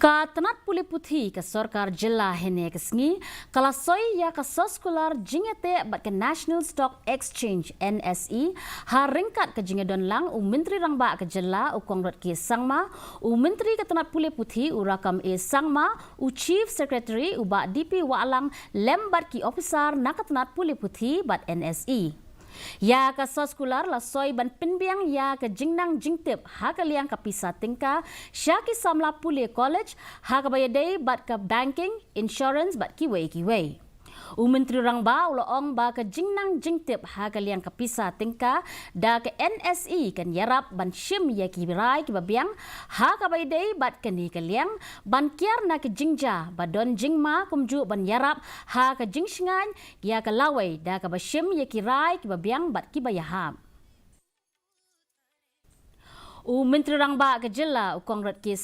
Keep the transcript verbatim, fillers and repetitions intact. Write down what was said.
Ka tnat pule puthi ka sorkar jylla hynne ka sngi ka la soi ïa ka soskular jingïateh bad ka National Stock Exchange, N S E, ha ryngkat ka jingïadon lang u Myntri Rangbah ka jylla u Conrad K Sangma, u Myntri ka tnat pule puthi u Rakkam A Sangma, u Chief Secretary u Bah D P Wahlang lem bad ki ophisar na ka tnat pule puthi bad N S E. Ïa ka soskular la soi ban pynbiang ïa ka jingnang jingtip ha ka liang ka pisa tyngka sha ki samla pule college ha kaba ïadei bad ka banking, insurance bad kiwei kiwei. U Myntri Rangbah u la ong ba ka jingnang jingtip ha ka liang ka pisa tyngka da ka N S E kan ïarap ban shim ïa ki rai kiba biang ha kaba ïadei bad kane ka liang, ban kiar na ka jingjia ba don jingma kumjuh ban ïarap ha ka jingshngaiñ ïa ka lawei da kaba shim ïa ki rai kiba biang bad kiba ïahap. U Myntri Rangbah ka jylla u Conrad K